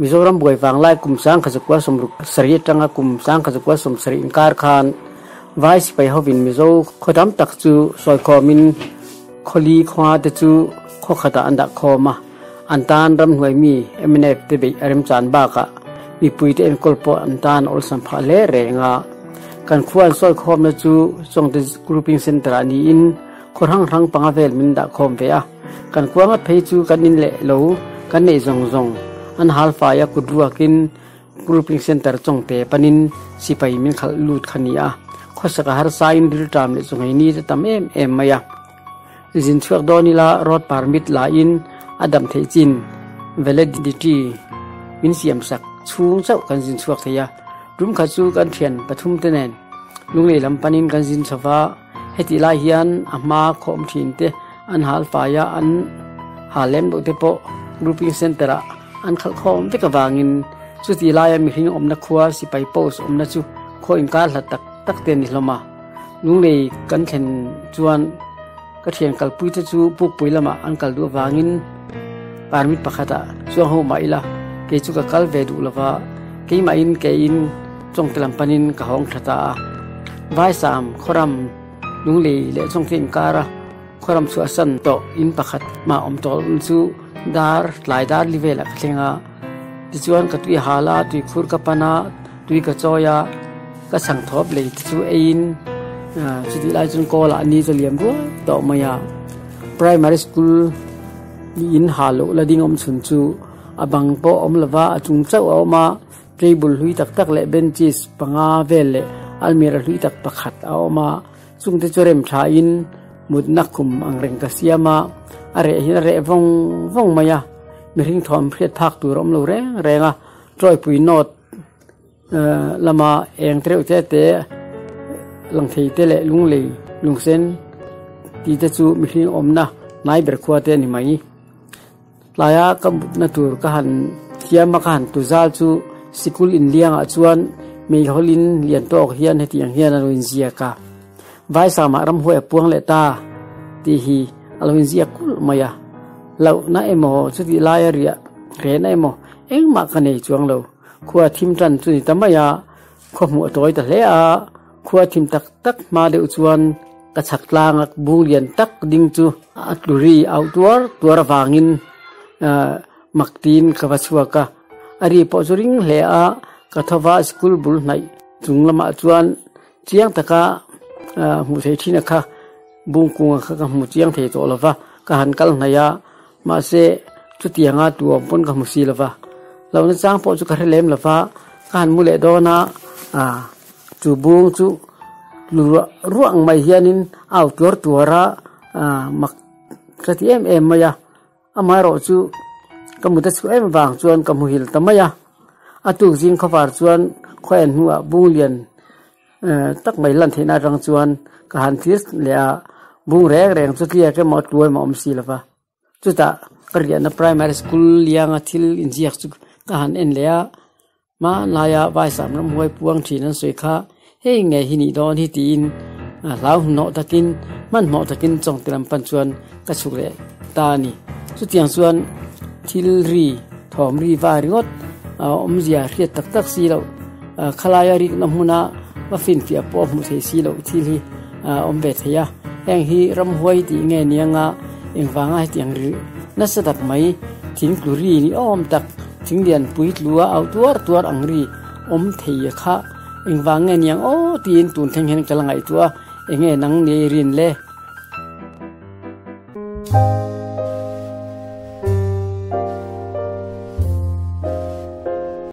Mizoram buai vanglai kum 1967 atanga kum 1970 inkar khan Vai sipai hovin Mizo khaw tam tak chu sawikhawmin khawli khawnga te chu khaw khatah an dah khawm a, an tan ramhnuai mi mnf te beih a remchan bakah mipui te enkawl pawh an tan a awlsam phah hle reng a. Kan khua an sawikhawmna chu Chawngte Grouping Centre ah niin khaw hrang hrang panga vel min dah khawm ve a. Kan khua ngat phei chu kan in leh lo kan neih zawng zawng an hal fai a kut ruakin Grouping Centre Chawngte panin sipai min khalh lut kha ni a. Khawsak a harsa in rilṭam leh chawngei ni te tam em em mai a. Zin chhuak dawn ila road permit la in a dam theih chin validity min siam sak chhung chauh kan zin chhuak thei a. Tum khat chu kan thian pathum te nen lunglei lam panin kan zin chho va, hetih lai hian a hma khawm thin te an hal fai a, an hal lem loh te pawh grouping centre ah an khalh khawm vek avangin chutih laia mihring awmna khua sipai post awmna chu khaw inkar hlat tak tak te a ni hlawm a. Lunglei kan thlen chuan ka thian kalpui te chu pukpui lamah an kal duh avangin permit pakhatah chuang ho mah ila kei chu ka kal ve duh lova keimahin keiin Chawngte lam panin ka hawng tha ta a. Vaisam khawram Lunglei leh Chawngte inkara khawram chhuahsan tawh in pakhat mah awm tawh loh chu dar tlai dar li velah ka thleng a. Tichuan ka tui hal a, tuikhur ka pan a, tui ka chawi a, ka chhang thawp lei te chu eiin chutih lai chuan kawl ah ni chu a liam rual tawh mai a. Primary school in ha loh la ding awm chhun chu a bang pawh a awm lova a chung chauh a awm a, table hlui tak tak leh benches panga vel leh almirah hlui tak pakhat a awm a, chungte chu rem tha in mutna khum ang reng ka siam a, a reh hian a reh vawng vawng mai a, mihring thawm hriat phak tur a awm lo reng reng a, tawipui note lama eng tereuh te te lang thei te leh lunglei lungsen tih te chu mihring awmna hnai ber khua te a ni mai. Tlaia ka mutna tur ka han thiam a ka han tu zal chu sikul inliangah chuan meihawlin lian tawk hian hetiang hian a lo inziak a, Vaisamah ramhuai a puang leh ta tih hi a lo inziak kulh mai a, hlauhna emaw chutih laia riah rehna emaw engmah ka nei chuang lo, khua thim tan chu ni ta mai a, Khaw hmuh a tawi ta hle a, khua thim tak tak hma deuh chuan ka chhak tlanga bung lian tak ding chu a tlu ri auh tuar tuar avangin mak tiin ka va chhuak a, a ri pawh chu ring hle a, ka thova school bul hnaih chung lamah chuan chiang taka hmuh theih thin a kha bung kunga kha ka hmu chiang thei tawh lova, ka han kal hnaih a, Mahse, chutianga tu awm pawn ka hmu si lova, lohna chang pawh chu ka hre lem lova, ka han mu leh dawn a, ah, chu bung chu ruah ruah ang mai hianin a au tuar tuar a, ah, mak ka ti em em mai a, amaherawh chu ka mut a chhuah em avang chuan ka hmuhil ta mai a, a tuk zing khawvar chuan khaw en hnuah bung lian tak mai lan theihna atang chuan ka han thlir leh a, bung reng reng chu tliak emaw a tlu emaw a awm si lova, chutah ka riahna primary school lianga thil inziak chu ka han en leh a, hmanlaia vaisam ramhuai puang thin an sawi kha hei nge hi nih dawn hi tiin hlau hnawh takin hmanhmawh takin chawngte lam pan chuan ka chhuk leh ta a ni. Chutiang chuan thil ri thawm ri va ringawt awmzia hriat tak tak si loh khalaia rikna hmuna va finfiah pawh hmuh thei si loh thil hi a awm ve thei a. Heng hi ramhuai tih nge ni anga engvanga hetiang ri nasa tak mai thing tlu ri ni awm tak thing lian pui tlua au tuar tuar ang ri awm thei kha engvang nge ni ang aw tiin tun thleng hian ka la ngaihtuah a enge nang ni rin le.